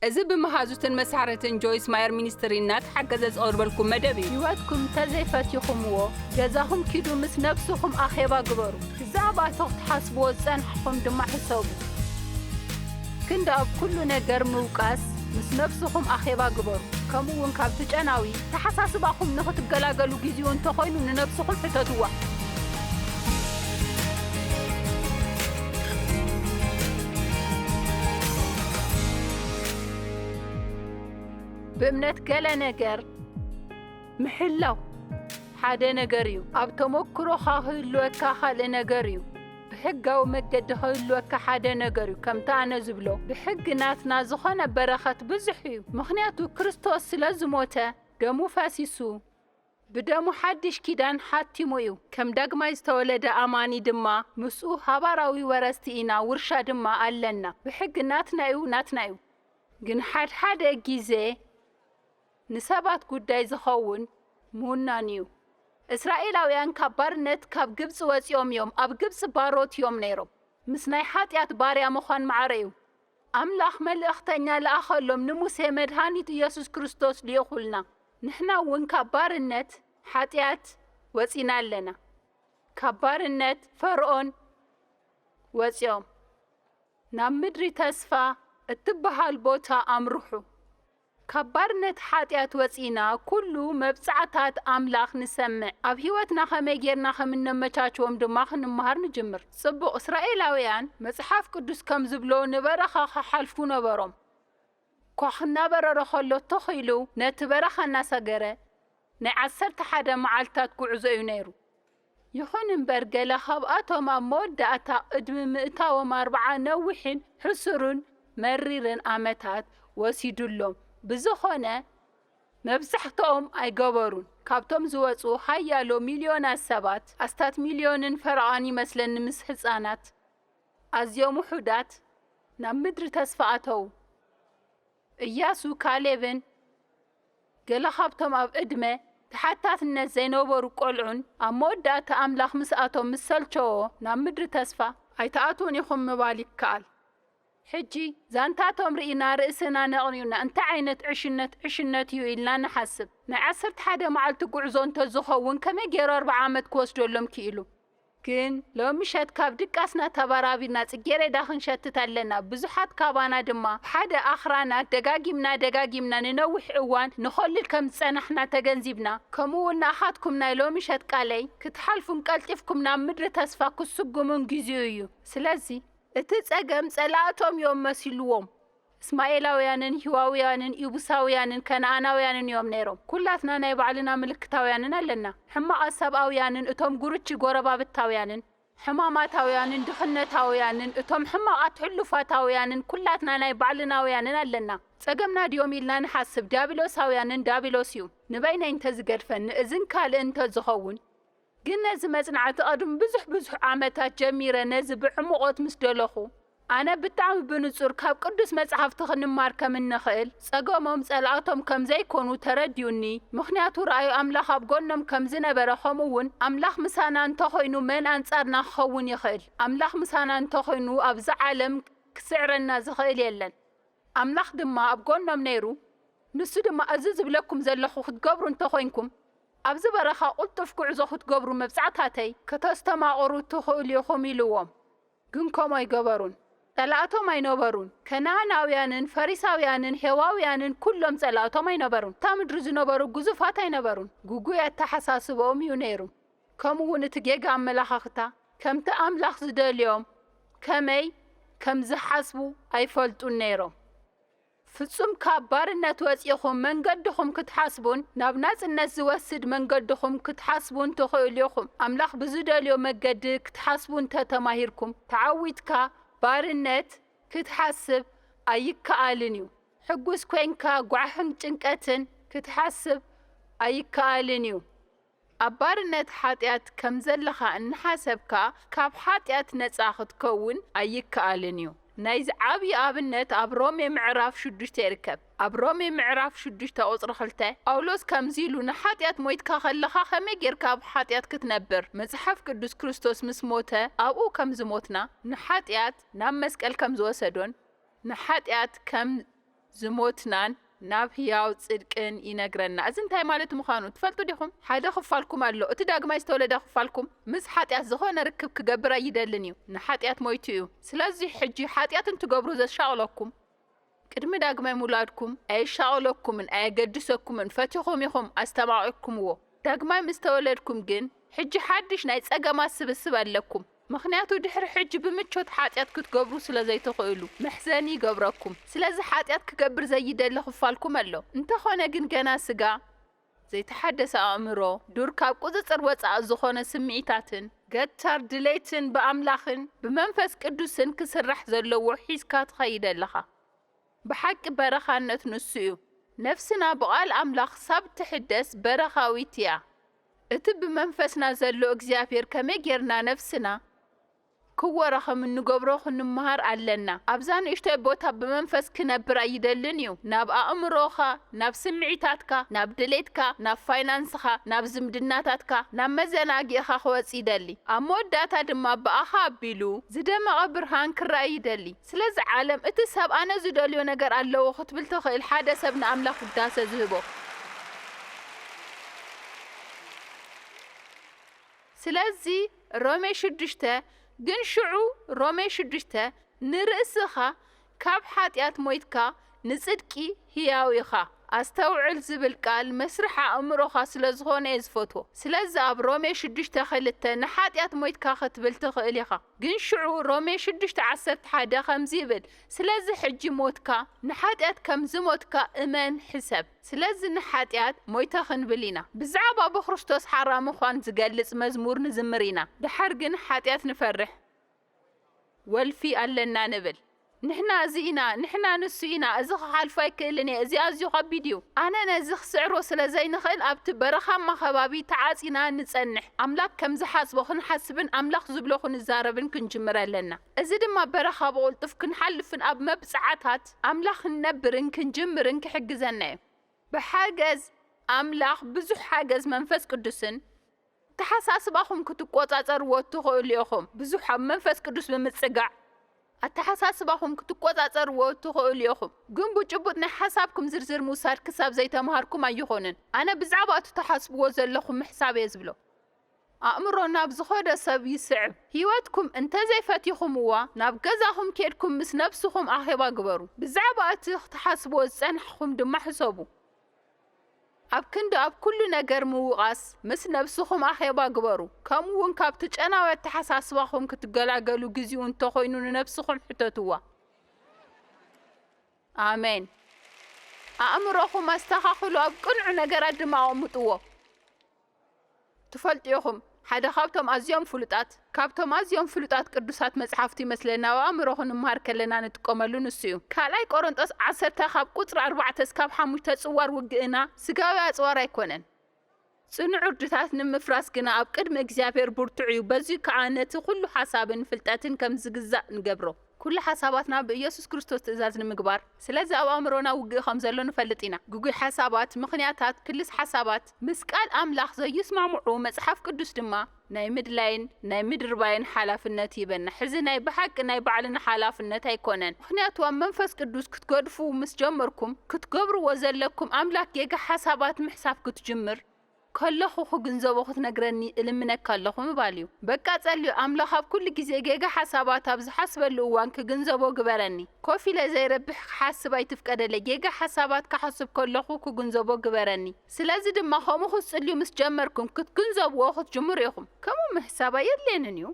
እዚ ብመሃዙትን መሳርሕትን ጆይስ ማየር ሚኒስትሪ እናተሓገዘ ዝቐርበልኩም መደብ እዩ። ህይወትኩም እንተዘይፈቲኹምዎ፣ ገዛኹም ኪዱ ምስ ነብስኹም ኣኼባ ግበሩ። ብዛዕባ እቶ ክትሓስብዎ ዝጸናሕኹም ድማ ሕሰቡ። ክንዲ ኣብ ኩሉ ነገር ምውቃስ፣ ምስ ነብስኹም ኣኼባ ግበሩ። ከምኡ እውን ካብቲ ጨናዊ ተሓሳስባኹም ንኽትገላገሉ፣ ግዚኡ እንተኾይኑ ንነብስኹም ሕተትዋ። ብእምነት ገለ ነገር ምሕላው ሓደ ነገር እዩ። ኣብ ተመክሮኻ ክህልወካ ካልእ ነገር እዩ። ብሕጋዊ መገዲ ክህልወካ ሓደ ነገር እዩ። ከምቲ ኣነ ዝብሎ፣ ብሕጊ ናትና ዝኾነ በረኸት ብዙሕ እዩ። ምኽንያቱ ክርስቶስ ስለ ዝሞተ፣ ደሙ ፈሲሱ፣ ብደሙ ሓድሽ ኪዳን ሓቲሙ እዩ። ከም ዳግማይ ዝተወለደ ኣማኒ ድማ ምስኡ ሓባራዊ ወረስቲ ኢና፣ ውርሻ ድማ ኣለና። ብሕጊ ናትና እዩ፣ ናትና እዩ። ግን ሓድሓደ ግዜ ንሰባት ጉዳይ ዝኸውን ምውናን እዩ። እስራኤላውያን ካብ ባርነት ካብ ግብጺ ወጺኦም እዮም። ኣብ ግብጺ ባሮት እዮም ነይሮም። ምስ ናይ ሓጢኣት ባርያ ምዃን ማዕረ እዩ። ኣምላኽ መልእኽተኛ ለኣኸሎም፣ ንሙሴ መድሃኒት ኢየሱስ ክርስቶስ ልኢኹልና። ንሕና እውን ካብ ባርነት ሓጢኣት ወጺና ኣለና። ካብ ባርነት ፈርዖን ወጺኦም ናብ ምድሪ ተስፋ እትበሃል ቦታ ኣምርሑ። ካብ ባርነት ሓጢኣት ወጺና፣ ኩሉ መብጽዓታት ኣምላኽ ንሰምዕ። ኣብ ህይወትና ከመይ ጌርና ከም እነመቻችዎም ድማ ክንመሃር ንጅምር። ጽቡቕ፣ እስራኤላውያን መጽሓፍ ቅዱስ ከም ዝብሎ ንበረኻ ክሓልፉ ነበሮም። ኳኽ እናበረረ ከሎ ተኺሉ ነቲ በረኻ እናሰገረ ናይ ዓሰርተ ሓደ መዓልታት ጉዕዞ እዩ ነይሩ። ይኹን እምበር፣ ገለ ካብኣቶም ኣብ መወዳእታ ቅድሚ ምእታዎም ኣርብዓ ነዊሕን ሕሱርን መሪርን ዓመታት ወሲዱሎም። ብዝኾነ፣ መብዛሕትኦም ኣይገበሩን። ካብቶም ዝወጹ ሓያሎ ሚልዮናት ሰባት፣ ኣስታት ሚልዮንን ፈረቓን ይመስለኒ ምስ ህጻናት፣ ኣዝዮም ውሑዳት ናብ ምድሪ ተስፋ ኣተዉ። እያሱ፣ ካሌብን ገለ ካብቶም ኣብ ዕድመ ተሓታትነት ዘይነበሩ ቆልዑን ኣብ መወዳእታ ኣምላኽ ምስኣቶም ምስ ሰልቸዎ ናብ ምድሪ ተስፋ ኣይትኣትዉን ኢኹም ምባል ይከኣል። ሕጂ ዛንታቶም ርኢና ርእስና ነቕኒኡና እንታይ ዓይነት ዕሽነት ዕሽነት እዩ ኢልና ንሓስብ። ናይ ዓሰርተ ሓደ መዓልቲ ጉዕዞ እንተዝኸውን ከመይ ገይሩ ኣርብዓ ዓመት ክወስደሎም ክኢሉ? ግን ሎሚ ምሸት ካብ ድቃስና ተበራቢርና ጽጌረዳ ክንሸትት ኣለና። ብዙሓት ካባና ድማ ሓደ ኣኽራናት ደጋጊምና ደጋጊምና ንነዊሕ እዋን ንኾልል ከም ዝጸናሕና ተገንዚብና፣ ከምኡ እውን ንኣኻትኩም ናይ ሎሚ ምሸት ቃለይ ክትሓልፉን ቀልጢፍኩም ናብ ምድሪ ተስፋ ክትስጉሙን ግዚኡ እዩ። ስለዚ እቲ ጸገም ጸላእቶም እዮም መሲልዎም። እስማኤላውያንን ሂዋውያንን ኢቡሳውያንን ከነኣናውያንን እዮም ነይሮም። ኩላትና ናይ ባዕልና ምልክታውያንን ኣለና። ሕማቓት ሰብኣውያንን እቶም ጉርቺ ጎረባብታውያንን፣ ሕማማታውያንን ድኽነታውያንን እቶም ሕማቓት ሕሉፋታውያንን ኩላትና ናይ ባዕልናውያንን ኣለና። ጸገምና ድዮም ኢልና ንሓስብ፣ ዲያብሎሳውያንን ዲያብሎስ እዩ። ንበይነይ እንተዝገድፈኒ እዝን ካልእን እንተዝኸውን፣ ግን ነዚ መጽናዕቲ ቅድሚ ብዙሕ ብዙሕ ዓመታት ጀሚረ ነዚ ብዕምቖት ምስ ደለኹ፣ ኣነ ብጣዕሚ ብንጹር ካብ ቅዱስ መጽሓፍቲ ክንማር ከም እንኽእል፣ ጸገሞም ጸላእቶም ከም ዘይኮኑ ተረዲኡኒ። ምኽንያቱ ረኣዩ ኣምላኽ ኣብ ጎኖም ከም ዝነበረ፣ ከምኡ እውን ኣምላኽ ምሳና እንተኾይኑ መን ኣንጻርና ክኸውን ይኽእል? ኣምላኽ ምሳና እንተኾይኑ ኣብዚ ዓለም ክስዕረና ዝኽእል የለን። ኣምላኽ ድማ ኣብ ጎኖም ነይሩ። ንሱ ድማ፣ እዚ ዝብለኩም ዘለኹ ክትገብሩ እንተኾይንኩም፣ ኣብዚ በረኻ ቅልጡፍ ጉዕዞ ክትገብሩ መብጻዕታተይ ከተስተማቕሩ ትኽእሉ ኢኹም ኢልዎም። ግን ከምኡ ኣይገበሩን። ጸላእቶም ኣይነበሩን። ከነኣናውያንን ፈሪሳውያንን ሄዋውያንን ኩሎም ጸላእቶም ኣይነበሩን። እታ ምድሪ ዝነበሩ ግዙፋት ኣይነበሩን። ግጉይ ኣተሓሳስባኦም እዩ ነይሩ። ከምኡ እውን እቲ ጌጋ ኣመለኻኽታ፣ ከምቲ ኣምላኽ ዝደልዮም ከመይ ከም ዝሓስቡ ኣይፈልጡን ነይሮም። ፍጹም ካብ ባርነት ወጺኹም መንገድኹም ክትሓስቡን ናብ ናጽነት ዝወስድ መንገድኹም ክትሓስቡን ትኽእሉ ኢኹም። ኣምላኽ ብዝደልዮ መገዲ ክትሓስቡ እንተ ተማሂርኩም፣ ተዓዊትካ ባርነት ክትሓስብ ኣይከኣልን እዩ። ሕጉስ ኮይንካ ጓሕን ጭንቀትን ክትሓስብ ኣይከኣልን እዩ። ኣብ ባርነት ሓጢኣት ከም ዘለኻ እናሓሰብካ፣ ካብ ሓጢኣት ነጻ ክትከውን ኣይከኣልን እዩ። ናይዚ ዓብዪ ኣብነት ኣብ ሮሜ ምዕራፍ ሽዱሽተ ይርከብ። ኣብ ሮሜ ምዕራፍ ሽዱሽተ ቁጽሪ ክልተ፣ ጳውሎስ ከምዚ ኢሉ፣ "ንሓጢኣት ሞይትካ ከለኻ ከመይ ጌርካ ኣብ ሓጢኣት ክትነብር?" መጽሓፍ ቅዱስ ክርስቶስ ምስ ሞተ ኣብኡ ከም ዝሞትና፣ ንሓጢኣት ናብ መስቀል ከም ዝወሰዶን ንሓጢኣት ከም ዝሞትናን ናብ ህያው ጽድቅን ይነግረና። እዚ እንታይ ማለት ምዃኑ ትፈልጡ ዲኹም? ሓደ ክፋልኩም ኣሎ። እቲ ዳግማይ ዝተወለደ ክፋልኩም ምስ ሓጢኣት ዝኾነ ርክብ ክገብር ኣይደልን እዩ። ንሓጢኣት ሞይቱ እዩ። ስለዚ ሕጂ ሓጢኣት እንትገብሩ ዘሻቕለኩም፣ ቅድሚ ዳግማይ ምውላድኩም ኣየሻቕለኩምን ኣየገድሰኩምን፣ ፈቲኹም ኢኹም ኣስተማቒርኩምዎ። ዳግማይ ምስ ተወለድኩም ግን፣ ሕጂ ሓድሽ ናይ ጸገማት ስብስብ ኣለኩም። ምኽንያቱ ድሕሪ ሕጂ ብምቾት ሓጢኣት ክትገብሩ ስለ ዘይትኽእሉ፣ መሕዘኒ ይገብረኩም። ስለዚ ሓጢኣት ክገብር ዘይደሊ ክፋልኩም ኣሎ። እንተኾነ ግን ገና ስጋ፣ ዘይተሓደሰ ኣእምሮ፣ ዱር ካብ ቁጽጽር ወጻኢ ዝኾነ ስምዒታትን፣ ገታር ድሌትን ብኣምላኽን ብመንፈስ ቅዱስን ክስራሕ ዘለዎ ሒዝካ ትኸይድ ኣለኻ። ብሓቂ በረኻነት ንሱ እዩ። ነፍስና ብቓል ኣምላኽ ሳብ ትሕደስ በረኻዊት እያ። እቲ ብመንፈስና ዘሎ እግዚኣብሔር ከመይ ጌርና ነፍስና ክወረ ከም እንገብሮ ክንምሃር ኣለና። ኣብዛ ንእሽቶይ ቦታ ብመንፈስ ክነብር ኣይደልን እዩ። ናብ ኣእምሮኻ፣ ናብ ስምዒታትካ፣ ናብ ድሌትካ፣ ናብ ፋይናንስኻ፣ ናብ ዝምድናታትካ፣ ናብ መዘናጊእኻ ክወጽእ ይደሊ። ኣብ መወዳእታ ድማ ብኣኻ ኣቢሉ ዝደመቐ ብርሃን ክረኣይ ይደሊ። ስለዚ ዓለም እቲ ሰብ ኣነ ዝደልዮ ነገር ኣለዎ ክትብል ትኽእል፣ ሓደ ሰብ ንኣምላኽ ውዳሰ ዝህቦ። ስለዚ ሮሜ ሽዱሽተ፣ ግን ሽዑ ሮሜ ሽዱሽተ፣ ንርእስኻ ካብ ሓጢኣት ሞይትካ ንጽድቂ ህያው ኢኻ። ኣስተውዕል ዝብል ቃል መስርሕ ኣእምሮኻ ስለ ዝኾነ እየ ዝፈትዎ። ስለዚ ኣብ ሮሜ ሽዱሽተ ክልተ ንሓጢኣት ሞይትካ ክትብል ትኽእል ኢኻ። ግን ሽዑ ሮሜ ሽዱሽተ ዓሰርተ ሓደ ከምዚ ይብል፣ ስለዚ ሕጂ ሞትካ ንሓጢኣት ከም ዝሞትካ እመን፣ ሕሰብ። ስለዚ ንሓጢኣት ሞይተ ክንብል ኢና። ብዛዕባ ብክርስቶስ ሓራ ምዃን ዝገልጽ መዝሙር ንዝምር ኢና። ደሓር ግን ሓጢኣት ንፈርሕ፣ ወልፊ ኣለና ንብል። ንሕና እዚ ኢና፣ ንሕና ንሱ ኢና፣ እዚ ክሓልፎ ኣይክእልን እየ፣ እዚ ኣዝዩ ከቢድ እዩ። ኣነ ነዚ ክስዕሮ ስለ ዘይንኽእል ኣብቲ በረኻማ ከባቢ ተዓጺና ንጸንሕ። ኣምላኽ ከም ዝሓስቦ ክንሓስብን ኣምላኽ ዝብሎ ክንዛረብን ክንጅምር ኣለና። እዚ ድማ በረኻ ብቕልጡፍ ክንሓልፍን ኣብ መብጽዓታት ኣምላኽ ክንነብርን ክንጅምርን ክሕግዘና እዩ። ብሓገዝ ኣምላኽ፣ ብዙሕ ሓገዝ መንፈስ ቅዱስን ኣተሓሳስባኹም ክትቆጻጸርዎ እትኽእሉ ኢኹም። ብዙሕ ኣብ መንፈስ ቅዱስ ብምጽጋዕ ኣተሓሳስባኹም ክትቆጻጸርዎ እትኽእሉ ኢኹም። ግን ብጭቡጥ ናይ ሓሳብኩም ዝርዝር ምውሳድ ክሳብ ዘይተምሃርኩም ኣይኾንን። ኣነ ብዛዕባ እቲ ትሓስብዎ ዘለኹም ምሕሳብ እየ ዝብሎ። ኣእምሮ ናብ ዝኾደ ሰብ ይስዕብ። ህይወትኩም እንተዘይፈቲኹምዋ፣ ናብ ገዛኹም ኬድኩም ምስ ነብስኹም ኣኼባ ግበሩ። ብዛዕባ እቲ ክትሓስብዎ ዝጸናሕኹም ድማ ሕሰቡ። ኣብ ክንዲ ኣብ ኩሉ ነገር ምውቓስ፣ ምስ ነብስኹም ኣኼባ ግበሩ። ከምኡ እውን ካብቲ ጨናዊ ኣተሓሳስባኹም ክትገላገሉ ግዜኡ እንተኾይኑ ንነብስኹም ሕተትዋ። ኣሜን። ኣእምሮኹም ኣስተኻኽሉ፣ ኣብ ቅኑዕ ነገራት ድማ ኣቐምጥዎ። ትፈልጡ ኢኹም፣ ሓደ ካብቶም ኣዝዮም ፍሉጣት፣ ካብቶም ኣዝዮም ፍሉጣት ቅዱሳት መጽሓፍቲ ይመስለኒ፣ ኣብ ኣእምሮ ክንምሃር ከለና ንጥቀመሉ ንሱ እዩ። ካልኣይ ቆሮንጦስ ዓሰርተ ካብ ቁጽሪ ኣርባዕተ እስካብ ሓሙሽተ፣ ጽዋር ውግእና ስጋዊ ኣጽዋር ኣይኮነን። ጽኑዕ ዕርድታት ንምፍራስ ግና ኣብ ቅድሚ እግዚኣብሔር ብርቱዕ እዩ። በዚ ከኣ ነቲ ኩሉ ሓሳብን ፍልጠትን ከም ዝግዛእ ንገብሮ። ኩሉ ሓሳባትና ብኢየሱስ ክርስቶስ ትእዛዝ ንምግባር። ስለዚ ኣብ ኣእምሮና ውግእ ከም ዘሎ ንፈልጥ ኢና። ግጉይ ሓሳባት፣ ምኽንያታት፣ ክልስ ሓሳባት፣ ምስ ቃል ኣምላኽ ዘይስማምዑ፣ መጽሓፍ ቅዱስ ድማ ናይ ምድላይን ናይ ምድርባይን ሓላፍነት ይበና። ሕዚ ናይ ብሓቂ ናይ ባዕልና ሓላፍነት ኣይኮነን። ምኽንያቱ ኣብ መንፈስ ቅዱስ ክትገድፉ ምስ ጀመርኩም፣ ክትገብርዎ ዘለኩም ኣምላኽ ጌጋ ሓሳባት ምሕሳብ ክትጅምር ከለኹ ክግንዘቦ ክትነግረኒ እልምነካ ኣለኹ ምባል እዩ። በቃ ጸልዩ፣ ኣምላኽ ኣብ ኩሉ ግዜ ጌጋ ሓሳባት ኣብ ዝሓስበሉ እዋን ክግንዘቦ ግበረኒ። ኮፍ ኢለ ዘይረብሕ ክሓስብ ኣይትፍቀደለይ። ጌጋ ሓሳባት ክሓስብ ከለኹ ክግንዘቦ ግበረኒ። ስለዚ ድማ ከምኡ ክትጽልዩ ምስ ጀመርኩም ክትግንዘብዎ ክትጅምሩ ኢኹም። ከምኡ ምሕሳብ ኣየድልየንን እዩ።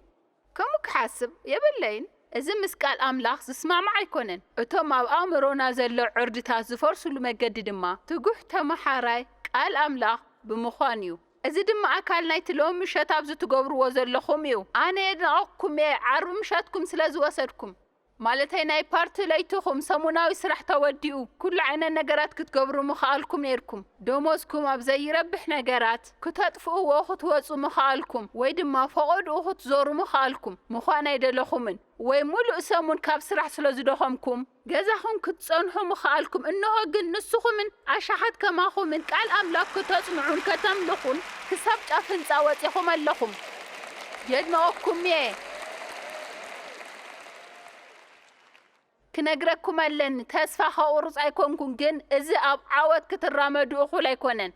ከምኡ ክሓስብ የብለይን። እዚ ምስ ቃል ኣምላኽ ዝስማማዕ ኣይኮነን። እቶም ኣብ ኣእምሮና ዘሎ ዕርድታት ዝፈርስሉ መገዲ ድማ ትጉህ ተመሓራይ ቃል ኣምላኽ ብምዃን እዩ። እዚ ድማ ኣካል ናይቲ ሎሚ ምሸት ኣብዚ ትገብርዎ ዘለኹም እዩ። ኣነ የድንቐኩም እየ፣ ዓርቢ ምሸትኩም ስለ ዝወሰድኩም። ማለተይ ናይ ፓርቲ ለይትኹም፣ ሰሙናዊ ስራሕ ተወዲኡ፣ ኩሉ ዓይነት ነገራት ክትገብሩ ምኽኣልኩም ነይርኩም። ደሞዝኩም ኣብ ዘይረብሕ ነገራት ክተጥፍእዎ ክትወጹ ምኽኣልኩም፣ ወይ ድማ ፈቐድኡ ክትዞሩ ምኽኣልኩም። ምዃን ኣይደለኹምን፣ ወይ ሙሉእ ሰሙን ካብ ስራሕ ስለ ዝደኸምኩም፣ ገዛኹም ክትጸንሑ ምኽኣልኩም። እንሆ ግን ንስኹምን ኣሽሓት ከማኹምን ቃል ኣምላኽ ከተጽንዑን ከተምልኹን ክሳብ ጫፍ ህንጻ ወጺኹም ኣለኹም። የድንቐኩም እየ። ክነግረኩም ኣለኒ፣ ተስፋ ከቑርጽ ኣይኮንኩን፣ ግን እዚ ኣብ ዓወት ክትራመዱ እኹል ኣይኮነን።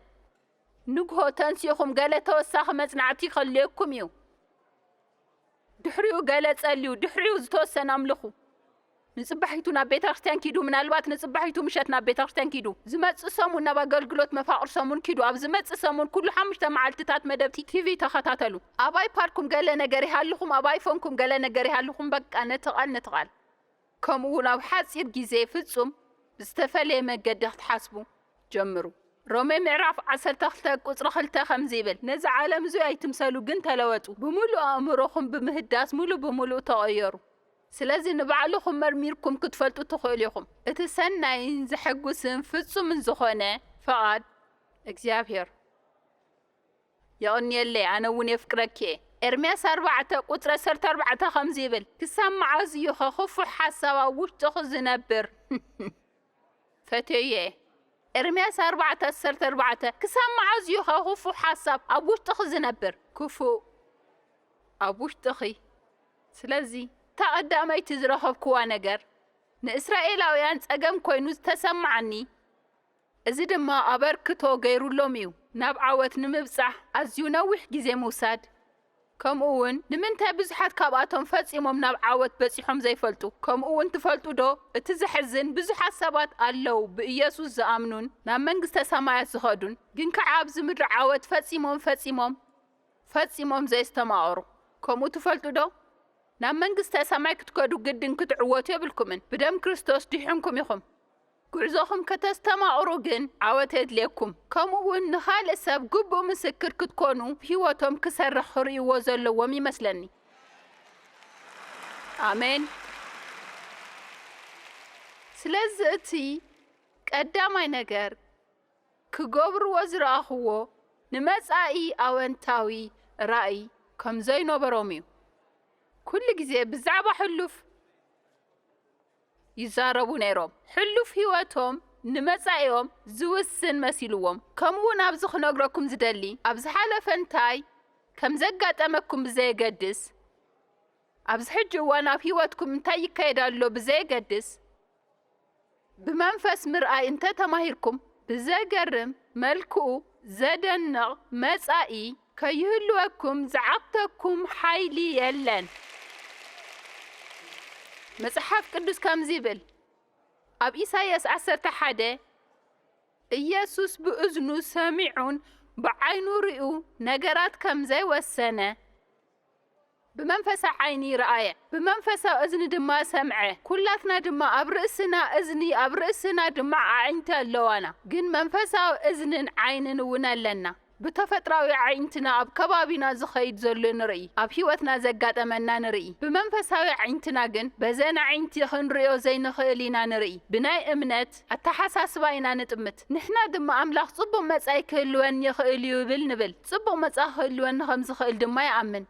ንግሆ ተንሲእኹም ገለ ተወሳኺ መጽናዕቲ ከድልየኩም እዩ። ድሕሪኡ ገለ ጸልዩ፣ ድሕሪኡ ዝተወሰነ ኣምልኹ። ንጽባሒቱ ናብ ቤተ ክርስቲያን ኪዱ፣ ምናልባት ንጽባሒቱ ምሸት ናብ ቤተ ክርስቲያን ኪዱ። ዝመጽእ ሰሙን ናብ ኣገልግሎት መፋቕር ሰሙን ኪዱ። ኣብ ዝመጽእ ሰሙን ኩሉ ሓሙሽተ መዓልትታት መደብ ቲ-፣ ቲቪ ተኸታተሉ። ኣብ ኣይፓድኩም ገለ ነገር ይሃልኹም፣ ኣብ ኣይፎንኩም ገለ ነገር ይሃልኹም። በቃ ነቲ ቃል ነቲ ቃል። ከምኡ እውን ኣብ ሓጺር ግዜ ፍጹም ብዝተፈለየ መገዲ ክትሓስቡ ጀምሩ። ሮሜ ምዕራፍ ዓሰርተ ክልተ ቁጽሪ ክልተ ከምዚ ይብል፣ "ነዚ ዓለም እዚ ኣይትምሰሉ፣ ግን ተለወጡ። ብምሉእ ኣእምሮኹም ብምህዳስ ምሉእ ብምሉእ ተቐየሩ። ስለዚ ንባዕልኹም መርሚርኩም ክትፈልጡ ትኽእሉ ኢኹም። እቲ ሰናይን ዘሐጉስን ፍጹምን ዝኾነ ፍቓድ እግዚኣብሔር." የቐንየለይ፣ ኣነ እውን የፍቅረኪ እየ። ኤርምያስ ኣርባዕተ ቁጽሪ ዓሰርተ ኣርባዕተ ከምዚ ይብል፣ "ክሳብ መዓዝ እዩ ኸ ክፉእ ሓሳብ ኣብ ውሽጥኺ ዝነብር?" ፈትየዮ እየ። ኤርምያስ ኣርባዕተ ዓሰርተ ኣርባዕተ፣ "ክሳብ መዓዝ እዩ ኸ ክፉእ ሓሳብ ኣብ ውሽጥኺ ዝነብር?" ክፉእ ኣብ ውሽጥኺ። ስለዚ፣ እታ ቀዳመይቲ ዝረኸብክዋ ነገር፣ ንእስራኤላውያን ጸገም ኮይኑ ዝተሰማዓኒ፣ እዚ ድማ ኣበርክቶ ገይሩሎም እዩ። ናብ ዓወት ንምብጻሕ ኣዝዩ ነዊሕ ግዜ ምውሳድ፣ ከምኡ እውን ንምንታይ ብዙሓት ካብኣቶም ፈጺሞም ናብ ዓወት በጺሖም ዘይፈልጡ፣ ከምኡ እውን ትፈልጡ ዶ? እቲ ዘሕዝን፣ ብዙሓት ሰባት ኣለዉ ብኢየሱስ ዝኣምኑን ናብ መንግስተ ሰማያት ዝኸዱን፣ ግን ከኣ ኣብዚ ምድሪ ዓወት ፈጺሞም፣ ፈጺሞም፣ ፈጺሞም ዘየስተማቐሩ። ከምኡ ትፈልጡ ዶ? ናብ መንግስተ ሰማይ ክትከዱ ግድን ክትዕወቱ የብልኩምን። ብደም ክርስቶስ ድሒንኩም ኢኹም። ጉዕዞኹም ከተስተማቕሩ ግን ዓወት የድልየኩም። ከምኡ እውን ንኻልእ ሰብ ግቡእ ምስክር ክትኮኑ፣ ህይወቶም ክሰርሕ ክርእይዎ ዘለዎም ይመስለኒ። ኣሜን። ስለዚ እቲ ቀዳማይ ነገር ክገብርዎ ዝረኣኽዎ ንመጻኢ ኣወንታዊ ራእይ ከም ዘይነበሮም እዩ። ኩሉ ግዜ ብዛዕባ ሕሉፍ ይዛረቡ ነይሮም። ሕሉፍ ህይወቶም ንመጻኢኦም ዝውስን መሲልዎም። ከምኡ እውን ኣብዚ ክነግረኩም ዝደሊ፣ ኣብ ዝሓለፈ እንታይ ከም ዘጋጠመኩም ብዘየገድስ፣ ኣብዚ ሕጂ እዋን ኣብ ህይወትኩም እንታይ ይካየድ ኣሎ ብዘየገድስ፣ ብመንፈስ ምርኣይ እንተ ተማሂርኩም፣ ብዘገርም መልክኡ ዘደንቕ መጻኢ ከይህልወኩም ዝዓግተኩም ሓይሊ የለን። መጽሓፍ ቅዱስ ከምዚ ይብል፣ ኣብ ኢሳይያስ ዓሰርተ ሓደ፣ "ኢየሱስ ብእዝኑ ሰሚዑን ብዓይኑ ሪኡ ነገራት ከም ዘይወሰነ፣ ብመንፈሳዊ ዓይኒ ረኣየ፣ ብመንፈሳዊ እዝኒ ድማ ሰምዐ። ኩላትና ድማ ኣብ ርእስና እዝኒ፣ ኣብ ርእስና ድማ ኣዒንቲ ኣለዋና። ግን መንፈሳዊ እዝንን ዓይንን እውን ኣለና። ብተፈጥራዊ ኣዒንትና ኣብ ከባቢና ዝኸይድ ዘሎ ንርኢ፣ ኣብ ህይወትና ዘጋጠመና ንርኢ። ብመንፈሳዊ ኣዒንትና ግን በዘን ኣዒንቲ ክንርእዮ ዘይንኽእል ኢና ንርኢ። ብናይ እምነት ኣተሓሳስባ ኢና ንጥምት። ንሕና ድማ ኣምላኽ ጽቡቕ መጻኢ ክህልወኒ ይኽእል እዩ ይብል ንብል። ጽቡቕ መጻኢ ክህልወኒ ከም ዝኽእል ድማ ይኣምን።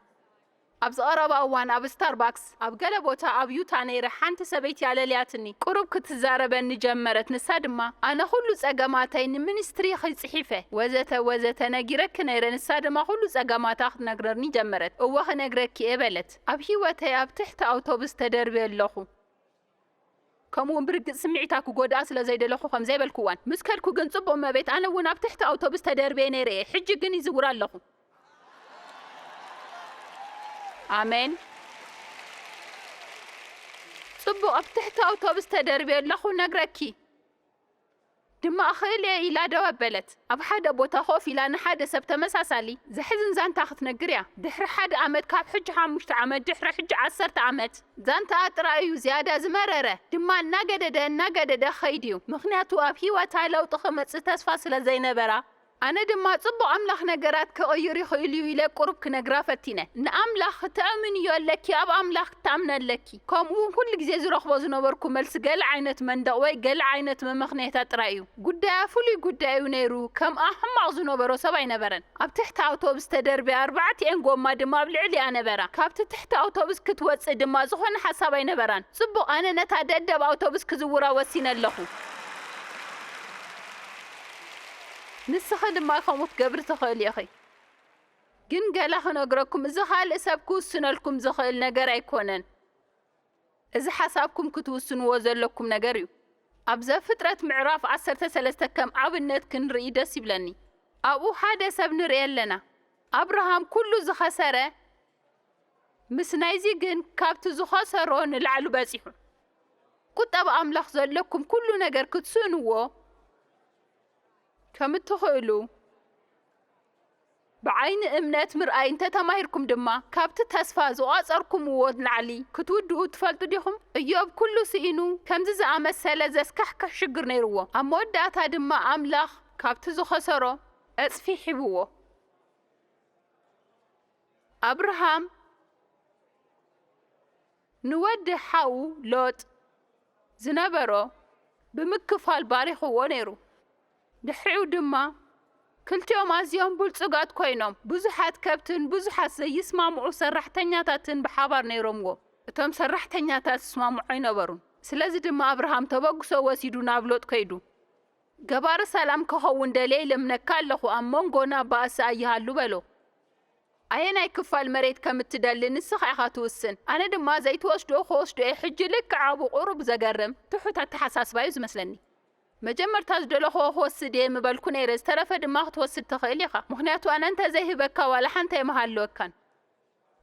ኣብዚ ቀረባ እዋን ኣብ ስታርባክስ ኣብ ገለ ቦታ ኣብ ዩታ ነይረ፣ ሓንቲ ሰበይቲ ኣለልያትኒ። ቁሩብ ክትዛረበኒ ጀመረት። ንሳ ድማ፣ "ኣነ ኩሉ ጸገማተይ ንሚኒስትሪኺ ጽሒፈ፣ ወዘተ ወዘተ ነጊረኪ ነይረ፣ ንሳ ድማ ኩሉ ጸገማታ ክትነግረኒ ጀመረት። እወ ክነግረኪ እየ" በለት። ኣብ ህይወተይ ኣብ ትሕቲ ኣውቶቡስ ተደርብየ ኣለኹ። ከምኡ እውን ብርግጽ ስምዒታ ክጎድኣ ስለ ዘይደለኹ ከም ዘይበልኩዋን ምስ ከድኩ ግን፣ "ጽቡቕ እመቤት፣ ኣነ እውን ኣብ ትሕቲ ኣውቶቡስ ተደርብየ ነይረ እየ፣ ሕጂ ግን ይዝውር ኣለኹ።" ኣሜን። "ጽቡቕ፣ ኣብ ትሕቲ ኣውቶቡስ ተደርብየ ኣለኹ፣ ነግረኪ ድማ እኽእል እየ" ኢላ ደው ኣበለት። ኣብ ሓደ ቦታ ኮፍ ኢላ ንሓደ ሰብ ተመሳሳሊ ዘሕዝን ዛንታ ክትነግር እያ። ድሕሪ ሓደ ዓመት፣ ካብ ሕጂ ሓሙሽተ ዓመት፣ ድሕሪ ሕጂ ዓሰርተ ዓመት፣ ዛንታኣ ጥራይ እዩ ዝያዳ ዝመረረ፣ ድማ እናገደደ እናገደደ ኸይድ እዩ። ምኽንያቱ ኣብ ህይወታ ለውጢ ክመጽእ ተስፋ ስለ ዘይነበራ፣ ኣነ ድማ ጽቡቕ ኣምላኽ ነገራት ክቕይር ይኽእል እዩ ኢለ ቁሩብ ክነግራ ፈቲነ። ንኣምላኽ ክተእምንዮ ኣለኪ፣ ኣብ ኣምላኽ ክትኣምኒ ኣለኪ። ከምኡ እውን ኩሉ ግዜ ዝረኽቦ ዝነበርኩ መልሲ ገለ ዓይነት መንደቕ ወይ ገለ ዓይነት መመኽነያታት ጥራይ እዩ። ጉዳያ ፍሉይ ጉዳይ እዩ ነይሩ፣ ከምኣ ሕማቕ ዝነበሮ ሰብ ኣይነበረን። ኣብ ትሕቲ ኣውቶቡስ ተደርብያ፣ ኣርባዕቲኤን ጎማ ድማ ኣብ ልዕሊኣ ነበራ። ካብቲ ትሕቲ ኣውቶቡስ ክትወጽእ ድማ ዝኾነ ሓሳብ ኣይነበራን። ጽቡቕ፣ ኣነ ነታ ደደብ ኣውቶቡስ ክዝውራ ወሲነ ኣለኹ። ንስኺ ድማ ከምኡ ክትገብሪ ትኽእሊ ኢኺ። ግን ገለ ክነግረኩም፣ እዚ ካልእ ሰብ ክውስነልኩም ዝኽእል ነገር ኣይኮነን። እዚ ሓሳብኩም ክትውስንዎ ዘለኩም ነገር እዩ። ኣብ ዘፍጥረት ምዕራፍ ዓሰርተ ሰለስተ ከም ኣብነት ክንርኢ ደስ ይብለኒ። ኣብኡ ሓደ ሰብ ንርኢ ኣለና። ኣብርሃም ኩሉ ዝኸሰረ፣ ምስ ናይዚ ግን ካብቲ ዝኸሰሮ ንላዕሊ በጺሑ። ቁጠባ ኣምላኽ ዘለኩም ኩሉ ነገር ክትስእንዎ ከም እትኽእሉ ብዓይኒ እምነት ምርኣይ እንተተማሂርኩም ድማ፣ ካብቲ ተስፋ ዝቋጸርኩምዎ ንላዕሊ ክትውድኡ ትፈልጡ ዲኹም? እዮብ ኩሉ ስኢኑ፣ ከምዚ ዝኣመሰለ ዘስካሕክሕ ሽግር ነይርዎ። ኣብ መወዳእታ ድማ ኣምላኽ ካብቲ ዝኸሰሮ ዕጽፊ ሒብዎ። ኣብርሃም ንወዲ ሓዉ ሎጥ ዝነበሮ ብምክፋል ባሪኽዎ ነይሩ። ድሕሪኡ ድማ ክልቲኦም ኣዝዮም ብልጹጋት ኮይኖም፣ ብዙሓት ከብትን ብዙሓት ዘይስማምዑ ሰራሕተኛታትን ብሓባር ነይሮምዎ። እቶም ሰራሕተኛታት ዝስማምዑ ኣይነበሩን። ስለዚ ድማ ኣብርሃም ተበግሶ ወሲዱ ናብ ሎጥ ከይዱ። "ገባሪ ሰላም ክኸውን ደልየ ይልምነካ ኣለኹ፣ ኣብ መንጎና ባእሲ ኣይሃሉ" በሎ። "ኣየናይ ክፋል መሬት ከም እትደሊ ንስኻ ኢኻ ትውስን፣ ኣነ ድማ ዘይትወስድኦ ክወስዶ እየ። ሕጂ ልክዕ ኣብኡ ቁሩብ ዘገርም ትሑት ኣተሓሳስባ እዩ ዝመስለኒ። መጀመርታ ዝደለኽዎ ክወስድ እየ ምበልኩ ነይረ፣ ዝተረፈ ድማ ክትወስድ ትኽእል ኢኻ፣ ምኽንያቱ ኣነ እንተዘይህበካ ዋላ ሓንቲ ኣይምሃለወካን።"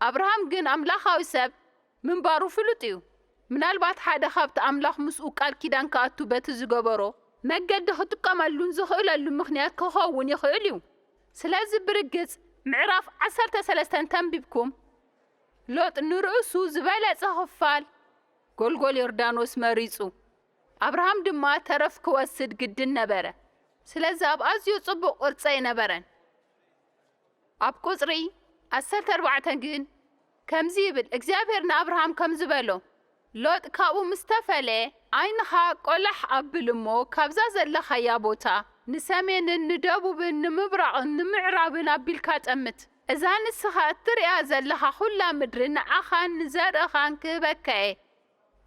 ኣብርሃም ግን ኣምላኻዊ ሰብ ምንባሩ ፍሉጥ እዩ። ምናልባት ሓደ ካብቲ ኣምላኽ ምስኡ ቃል ኪዳን ክኣቱ በቲ ዝገበሮ መገዲ ክጥቀመሉን ዝኽእለሉ ምኽንያት ክኸውን ይኽእል እዩ። ስለዚ ብርግጽ ምዕራፍ ዓሰርተ ሰለስተ እንተንቢብኩም፣ ሎጥ ንርእሱ ዝበለጸ ክፋል ጎልጎል ዮርዳኖስ መሪጹ። ኣብርሃም ድማ ተረፍ ክወስድ ግድን ነበረ። ስለዚ ኣብ ኣዝዩ ጽቡቕ ቅርጺ ኣይነበረን። ኣብ ቁጽሪ ዓሰርተ ኣርባዕተ ግን ከምዚ ይብል፣ እግዚኣብሔር ንኣብርሃም ከምዚ በሎ፣ "ሎጥ ካብኡ ምስ ተፈለ፣ ዓይንኻ ቆላሕ ኣብል እሞ፣ ካብዛ ዘለኻያ ቦታ ንሰሜንን ንደቡብን ንምብራቕን ንምዕራብን ኣቢልካ ጠምት። እዛ ንስኻ እትርእያ ዘለኻ ኹላ ምድሪ ንዓኻን ንዘርእኻን ክህበካ እየ።"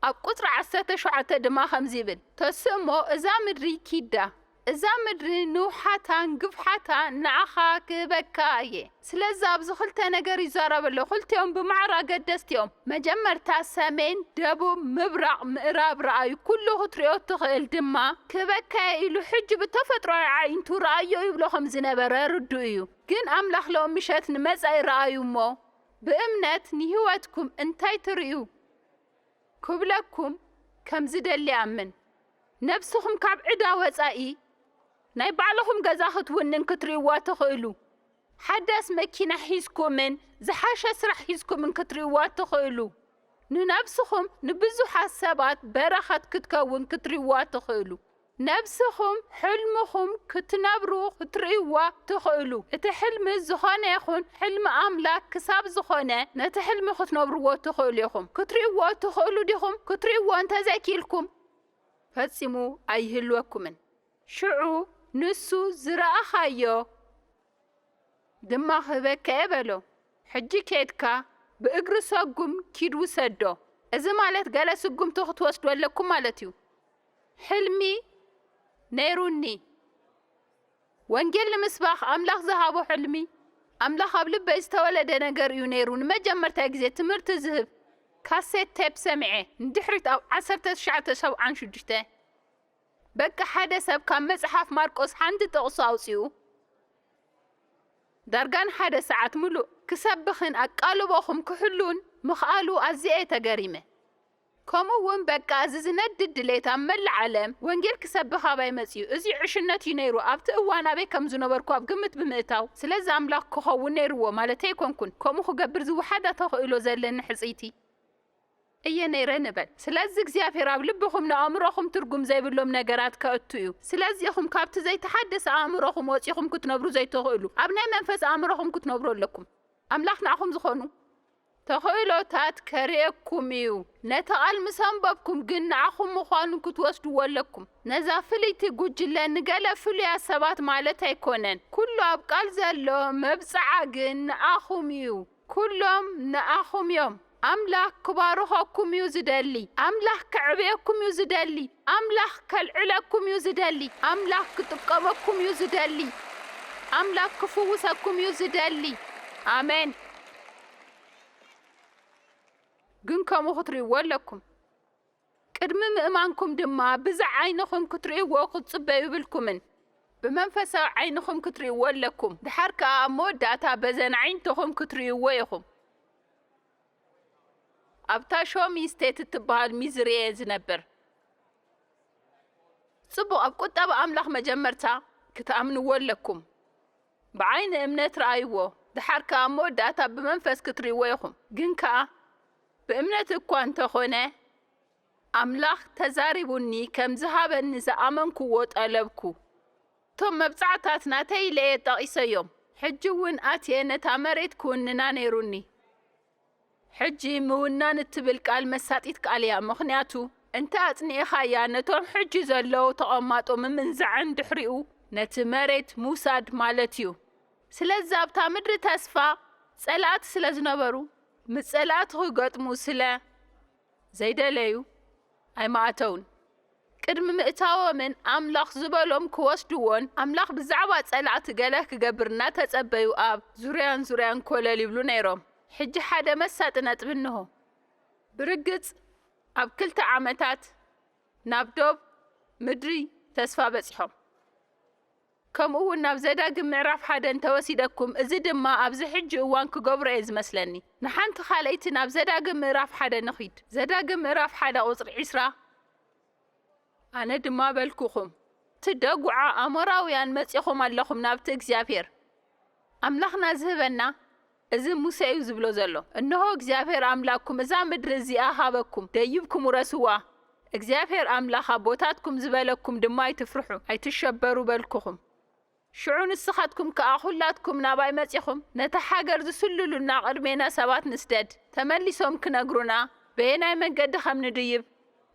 ኣብ ቁጽሪ ዓሰርተ ሸውዓተ ድማ ከምዚ ይብል፣ "ተስእሞ እዛ ምድሪ ኪዳ፣ እዛ ምድሪ ንውሓታን ግፍሓታ ንዓኻ ክህበካ እየ።" ስለዚ ኣብዚ ክልተ ነገር ይዛረብ ኣሎ። ክልቲኦም ብማዕረ ኣገደስቲ እዮም። መጀመርታ ሰሜን፣ ደቡብ፣ ምብራቕ፣ ምዕራብ ረኣዩ፣ ኩሉ ክትሪኦ እትኽእል ድማ ክህበካ እየ ኢሉ ሕጂ ብተፈጥሮኣዊ ኣዒንቱ ረኣዮ ይብሎ ከም ዝነበረ ርዱእ እዩ። ግን ኣምላኽ ሎም ምሸት ንመጻኢ ረኣዩ እሞ፣ ብእምነት ንህይወትኩም እንታይ ትርእዩ ክብለኩም ከም ዝደሊ ኣምን። ነብስኹም ካብ ዕዳ ወጻኢ ናይ ባዕልኹም ገዛ ክትውንን ክትርእይዋ ትኽእሉ። ሓዳስ መኪና ሒዝኩምን ዝሓሸ ስራሕ ሒዝኩምን ክትርእይዋ ትኽእሉ። ንነብስኹም ንብዙሓት ሰባት በረኸት ክትከውን ክትርእይዋ ትኽእሉ። ነብስኹም ሕልምኹም ክትነብሩ ክትርእይዋ ትኽእሉ። እቲ ሕልሚ ዝኾነ ይኹን ሕልሚ ኣምላኽ ክሳብ ዝኾነ ነቲ ሕልሚ ክትነብርዎ ትኽእሉ ኢኹም። ክትርእይዎ ትኽእሉ ዲኹም? ክትርእይዎ እንተዘይኪኢልኩም ፈጺሙ ኣይህልወኩምን። ሽዑ ንሱ ዝረኣኻዮ ድማ ክህበካ እየ በሎ። ሕጂ ኬድካ ብእግሪ ሰጉም ኪድ ውሰዶ። እዚ ማለት ገለ ስጉምቲ ክትወስዱ ኣለኩም ማለት እዩ። ሕልሚ ነይሩኒ። ወንጌል ንምስባኽ ኣምላኽ ዝሃቦ ሕልሚ፣ ኣምላኽ ኣብ ልበይ ዝተወለደ ነገር እዩ ነይሩ። ንመጀመርታ ግዜ ትምህርቲ ዝህብ ካሴት ቴፕ ሰሚዐ። ንድሕሪት ኣብ ዓሰርተ ትሽዓተ ሰብዓን ሽዱሽተ በቃ ሓደ ሰብ ካብ መጽሓፍ ማርቆስ ሓንቲ ጥቕሲ ኣውጺኡ ዳርጋ ንሓደ ሰዓት ምሉእ ክሰብኽን ኣቃልቦኹም ክሕሉን ምኽኣሉ ኣዝየ እየ ተገሪመ። ከምኡ እውን በቃ እዚ ዝነድድ ድሌት ኣብ መላእ ዓለም ወንጌል ክሰብኽ ኣባይ መጺኡ። እዚ ዕሽነት እዩ ነይሩ። ኣብቲ እዋን ኣበይ ከም ዝነበርኩ ኣብ ግምት ብምእታው፣ ስለዚ ኣምላኽ ክኸውን ነይርዎ ማለተይ ኣይኮንኩን። ከምኡ ክገብር ዝወሓዳ ተኽእሎ ዘለኒ ሕጽይቲ እየ ነይረ ንበል። ስለዚ እግዚኣብሔር ኣብ ልብኹም ንኣእምሮኹም ትርጉም ዘይብሎም ነገራት ከእቱ እዩ። ስለዚ ኢኹም ካብቲ ዘይተሓደሰ ኣእምሮኹም ወጺኹም ክትነብሩ ዘይትኽእሉ። ኣብ ናይ መንፈስ ኣእምሮኹም ክትነብሩ ኣለኩም። ኣምላኽ ንዓኹም ዝኾኑ ተኽእሎታት ከርእየኩም እዩ። ነቲ ቃል ምስ ኣንበብኩም ግን ንዓኹም ምዃኑ ክትወስድዎ ኣለኩም። ነዛ ፍልይቲ ጉጅለ ንገለ ፍሉያት ሰባት ማለት ኣይኮነን። ኩሉ ኣብ ቃል ዘሎ መብጽዓ ግን ንዓኹም እዩ። ኩሎም ንኣኹም እዮም። ኣምላኽ ክባርኸኩም እዩ ዝደሊ። ኣምላኽ ከዕብየኩም እዩ ዝደሊ። ኣምላኽ ከልዕለኩም እዩ ዝደሊ። ኣምላኽ ክጥቀመኩም እዩ ዝደሊ። ኣምላኽ ክፍውሰኩም እዩ ዝደሊ። ኣሜን። ግን ከምኡ ክትርእይዎ ኣለኩም። ቅድሚ ምእማንኩም ድማ ብዛ ዓይንኹም ክትርእይዎ ክትጽበዩ ይብልኩምን። ብመንፈሳዊ ዓይንኹም ክትርእይዎ ኣለኩም። ድሓር ከኣ ኣብ መወዳእታ በዘን ኣዒንትኹም ክትርእይዎ ኢኹም። ኣብታ ሾሚ ስቴት እትበሃል ሚዝሪ እየ ዝነብር። ጽቡቕ፣ ኣብ ቁጠባ ኣምላኽ መጀመርታ ክትኣምንዎ ኣለኩም። ብዓይኒ እምነት ረኣይዎ፣ ድሓር ከኣ ኣብ መወዳእታ ብመንፈስ ክትርእይዎ ኢኹም። ግን ከኣ ብእምነት እኳ እንተኾነ፣ ኣምላኽ ተዛሪቡኒ ከም ዝሃበኒ ዝኣመንክዎ ጠለብኩ። እቶም መብጻዕታት ናተይ ኢለ እየ ጠቒሰዮም። ሕጂ እውን ኣትየ ነታ መሬት ክውንና ነይሩኒ። ሕጂ ምውናን እትብል ቃል መሳጢት ቃል እያ፣ ምኽንያቱ እንተ ኣጽኒዕኻያ ነቶም ሕጂ ዘለዉ ተቐማጦ ምምንዛዕን ድሕሪኡ ነቲ መሬት ምውሳድ ማለት እዩ። ስለዚ ኣብታ ምድሪ ተስፋ ጸላእቲ ስለ ዝነበሩ፣ ምስ ጸላእቲ ክገጥሙ ስለ ዘይደለዩ ኣይመኣተውን። ቅድሚ ምእታዎምን ኣምላኽ ዝበሎም ክወስድዎን ኣምላኽ ብዛዕባ ጸላእቲ ገለ ክገብር እናተጸበዩ ኣብ ዙርያን ዙርያን ኮለል ይብሉ ነይሮም። ሕጂ ሓደ መሳጢ ነጥቢ እንሆ። ብርግጽ ኣብ ክልተ ዓመታት ናብ ዶብ ምድሪ ተስፋ በጺሖም። ከምኡ እውን ናብ ዘዳግም ምዕራፍ ሓደ እንተወሲደኩም፣ እዚ ድማ ኣብዚ ሕጂ እዋን ክገብሮ እየ ዝመስለኒ። ንሓንቲ ካልኣይቲ ናብ ዘዳግም ምዕራፍ ሓደ ንኺድ። ዘዳግም ምዕራፍ ሓደ ቁጽሪ ዒስራ። ኣነ ድማ በልኩኹም፣ ትደጉዓ ኣሞራውያን መጺኹም ኣለኹም ናብቲ እግዚኣብሔር ኣምላኽና ዝህበና፣ እዚ ሙሴ እዩ ዝብሎ ዘሎ። እንሆ እግዚኣብሔር ኣምላክኩም እዛ ምድሪ እዚኣ ሃበኩም፣ ደይብኩም ውረስዋ። እግዚኣብሔር ኣምላኽ ኣቦታትኩም ዝበለኩም ድማ ኣይትፍርሑ፣ ኣይትሸበሩ በልኩኹም። ሽዑ ንስኻትኩም ከኣ ኹላትኩም ናባይ መጺኹም፣ ነታ ሃገር ዝስልሉና ቅድሜና ሰባት ንስደድ፣ ተመሊሶም ክነግሩና በየናይ መንገዲ ከም ንድይብ፣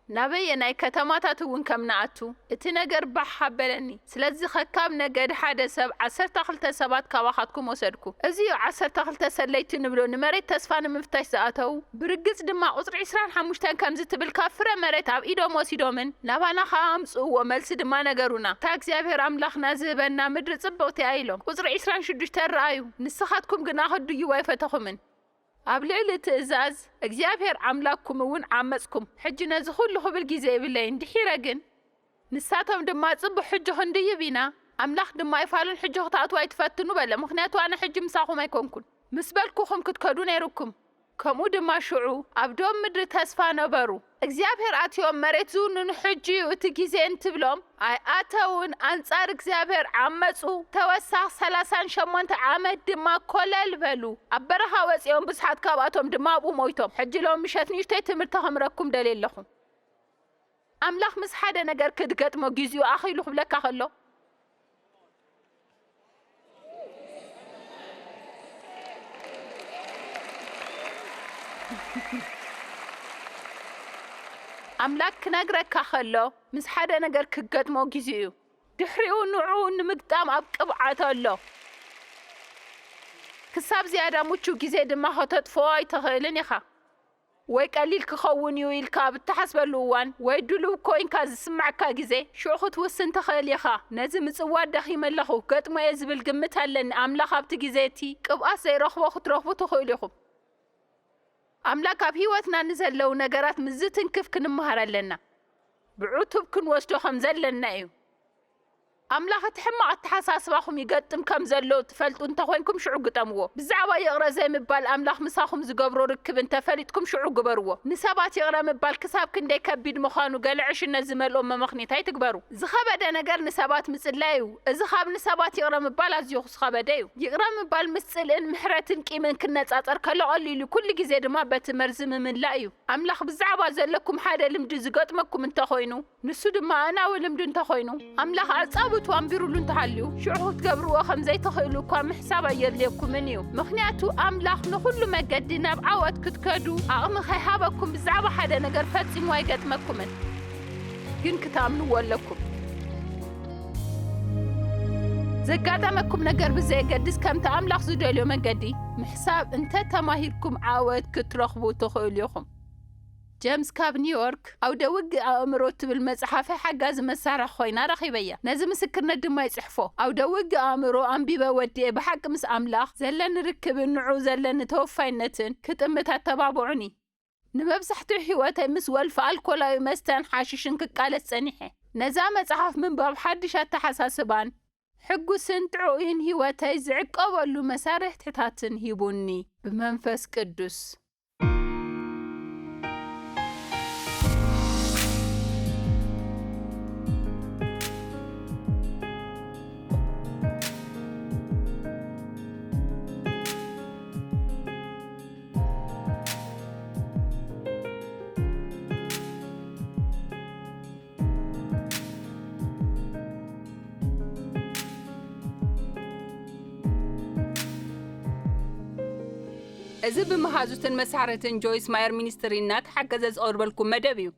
ናበየናይ ከተማታት እውን ከም ንኣቱ፣ እቲ ነገር ባህ ኣበለኒ። ስለዚ ከካብ ነገድ ሓደ ሰብ ዓሰርተ ክልተ ሰባት ካባኻትኩም ወሰድኩ። እዚ እዩ ዓሰርተ ክልተ ሰለይቲ ንብሎ፣ ንመሬት ተስፋ ንምፍታሽ ዝኣተዉ። ብርግጽ ድማ ቁጽሪ ዒስራን ሓሙሽተን ከምዚ ትብል፣ ካብ ፍረ መሬት ኣብ ኢዶም ወሲዶምን ናባና ኸኣ ኣምጽእዎ፣ መልሲ ድማ ነገሩና። እታ እግዚኣብሔር ኣምላኽና ዝህበና ምድሪ ጽብቕቲ እያ ኢሎም። ቁጽሪ ዒስራን ሽዱሽተን ረኣዩ፣ ንስኻትኩም ግና ክትድይቡ ኣይፈተኹምን። ኣብ ልዕሊ ትእዛዝ እግዚኣብሔር ኣምላክኩም እውን ዓመጽኩም። ሕጂ ነዚ ኩሉ ክብል ግዜ የብለይን። ድሒረ ግን ንሳቶም ድማ፣ ጽቡቕ፣ ሕጂ ክንድይብ ኢና፣ ኣምላኽ ድማ ኣይፋሉን፣ ሕጂ ክትኣትዉ ኣይትፈትኑ በለ፣ ምኽንያቱ ኣነ ሕጂ ምሳኹም ኣይኮንኩን። ምስ በልኩኹም ክትከዱ ነይሩኩም። ከምኡ ድማ ሽዑ ኣብ ዶብ ምድሪ ተስፋ ነበሩ። እግዚኣብሔር ኣትዮም መሬት ዝውንኑ ሕጂ እዩ እቲ ግዜ እንትብሎም፣ ኣይኣተውን፣ ኣንጻር እግዚኣብሔር ዓመጹ። ተወሳኽ ሰላሳን ሸሞንተ ዓመት ድማ ኮለል በሉ። ኣብ በረኻ ወጺኦም ብዙሓት ካብኣቶም ድማ ኣብኡ ሞይቶም። ሕጂ ሎም ምሸት ንእሽተይ ትምህርቲ ከምረኩም ደልየ ኣለኹ። ኣምላኽ ምስ ሓደ ነገር ክትገጥሞ ግዜኡ ኣኺሉ ክብለካ ከሎ፣ ኣምላኽ ክነግረካ ከሎ፣ ምስ ሓደ ነገር ክትገጥሞ ግዜኡ እዩ። ድሕሪኡ ንዕኡ ንምግጣም ኣብ ቅብዓት ኣሎ። ክሳብ ዝያዳ ምቹው ግዜ ድማ ከተጥፍኦ ኣይትኽእልን ኢኻ። ወይ ቀሊል ክኸውን እዩ ኢልካ ኣብ እትሓስበሉ እዋን፣ ወይ ድሉው ኮይንካ ዝስማዕካ ግዜ፣ ሽዑ ክትውስን ትኽእል ኢኻ። ነዚ ምጽዋት ደኺመ ኣለኹ፣ ገጥሞ እየ ዝብል ግምት ኣለኒ። ኣምላኽ ኣብቲ ግዜ እቲ ቅብኣት ዘይረኽቦ ክትረኽቡ ትኽእሉ ኢኹም። ኣምላኽ ኣብ ህይወትና ንዘለዉ ነገራት ምስ ዝትንክፍ ክንመሃር ኣለና። ብዕቱብ ክንወስዶ ከም ዘለና እዩ። ኣምላኽ እቲ ሕማቕ ኣተሓሳስባኹም ይገጥም ከም ዘሎ ትፈልጡ እንተኾይንኩም ሽዑ ግጠምዎ። ብዛዕባ ይቕረ ዘይምባል ኣምላኽ ምሳኹም ዝገብሮ ርክብ እንተፈሊጥኩም ሽዑ ግበርዎ። ንሰባት ይቕረ ምባል ክሳብ ክንደይ ከቢድ ምዃኑ ገለ ዕሽነት ዝመልኦ መመኽኔት ኣይትግበሩ። ዝኸበደ ነገር ንሰባት ምጽላይ እዩ። እዚ ካብ ንሰባት ይቕረ ምባል ኣዝዩ ዝኸበደ እዩ። ይቕረ ምባል ምስ ጽልእን ምሕረትን ቂምን ክነጻጸር ከሎ ቀሊል እዩ። ኩሉ ግዜ ድማ በቲ መርዚ ምምላእ እዩ። ኣምላኽ ብዛዕባ ዘለኩም ሓደ ልምዲ ዝገጥመኩም እንተኾይኑ፣ ንሱ ድማ ኣናዊ ልምዲ እንተኾይኑ፣ ኣምላኽ ኣጻብቱ ኣንቢሩሉ እንተሃልዩ፣ ሽዑ ክትገብርዎ ከም ዘይትኽእሉ እኳ ምሕሳብ ኣየድልየኩምን እዩ። ምኽንያቱ ኣምላኽ ንኹሉ መገዲ ናብ ዓወት ክትከዱ ዓቕሚ ከይሃበኩም ብዛዕባ ሓደ ነገር ፈጺሙ ኣይገጥመኩምን። ግን ክትኣምንዎ ኣለኩም። ዘጋጠመኩም ነገር ብዘየገድስ ከምቲ ኣምላኽ ዝደልዮ መገዲ ምሕሳብ እንተ ተማሂርኩም ዓወት ክትረኽቡ ትኽእሉ ኢኹም። ጀምስ ካብ ኒውዮርክ ኣውደ ውግእ ኣእምሮ እትብል መጽሓፈይ ሓጋዚ መሳርሒ ኮይና ረኺበያ። ነዚ ምስክርነት ድማ ይጽሕፎ። ኣውደ ውግእ ኣእምሮ ኣንቢበ ወዲኤ ብሓቂ ምስ ኣምላኽ ዘለኒ ርክብን ንዕኡ ዘለኒ ተወፋይነትን ክጥምት ኣተባብዑኒ። ንመብዛሕትኡ ህይወተይ ምስ ወልፊ ኣልኮላዊ መስተን ሓሽሽን ክቃለስ ጸኒሐ። ነዛ መጽሓፍ ምንባብ ሓድሽ ኣተሓሳስባን ሕጉስን ጥዑይን ህይወተይ ዝዕቀበሉ መሳርሕትታትን ሂቡኒ። ብመንፈስ ቅዱስ። እዚ ብመሃዙትን መሳርሕትን ጆይስ ማየር ሚኒስትሪ እናተሓገዘ ዝቐርበልኩም መደብ እዩ።